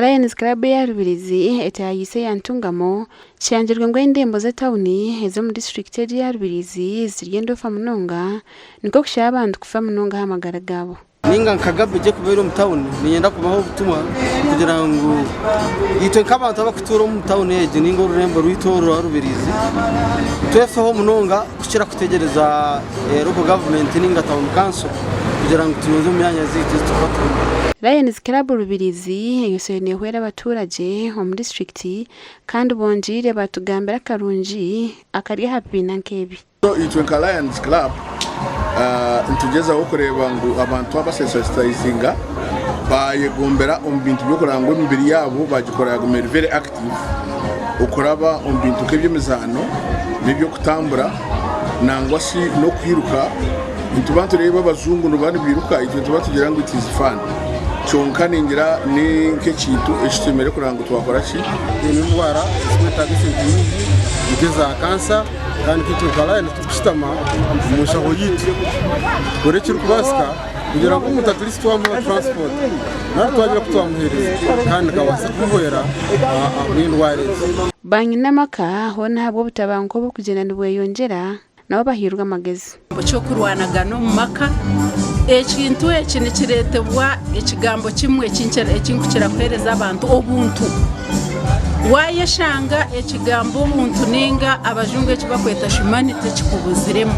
Lions Club eya Rubirizi etaahiise eya Ntungamo, kishangirwe ngu endembo z'etauni ez'omu disiturikiti egi eya Rubirizi ziri endofa munonga nikwo kushaba abantu kufa munonga aha magara gaabo. Ninga nka garbage ekubaire omu tawuni niinyenda kubaha obutumwa kugira ngu itwe nk'abantu abarikutuura omu tawuni egi ninga orurembo rwaitu oru orwa Rubirizi twefeho munonga kukira kutegyereza local government ninga tawuni kanso kugira ngu tuyonje omu myanya zaitu ezi turikuba turimu. Lions Club Rubirizi eyotsire nehwera abaturagye omu disiturikiti kandi bongyeire batugambira akarungi akari aha bibiina nk'ebi. Itwe nka Lions Club nitugyezaho kureeba ngu abantu twabasensitizinga bayegombera omu bintu by'okureba ngu emibiri yaabo bagikora yaguma eri very active okuraba omu bintu nk'eby'emizaano n'eby'okutambura nangwa shi n'okwiruka. Nituba nitureeba abajungu nibaba nibairuka itwe nituba nitugira ngu it is fun kyonka ningira ni nk'ekintu eki tushemereire kureba ngu twakora ki. Twine endwara ezirikwetaaga esente nyingi nk'eza kansa kandi itwe nka Lions turikushutama omu nshaho yaitu tukore ekirikubaasika kugira ngu omuntu at least twamuha transport nari twagira oku twamuheereza kandi nikabaasa kumuhwera ahabw'endwara egi. Banyina amaka hoona ahabw'obutabanguko oburikugyenda nibweyongyera, nabo bahairwe amagezi. Eky'okurwanagana omu maka. Ekintu eki nikireetebwa ekigambo kimwe eki nkukira kuheereza abantu, obuntu. Waayeshanga ekigambo obuntu nainga abajungu eki barikweta humanity kikubuziremu,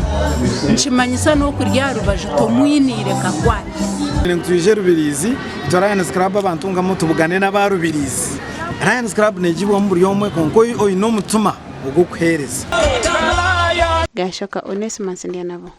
nikimanyisa n'okuri aha rubaju tomwiniire kakwate. Nitwija Rubirizi itwe Lions Club abantu nkamwe tubugane n'aba Rubirizi. Lions Club negibwamu buri omwe kwonka oine omutima. Ogw'okuheereza. Gaashoka Onesmus Ndyanabo.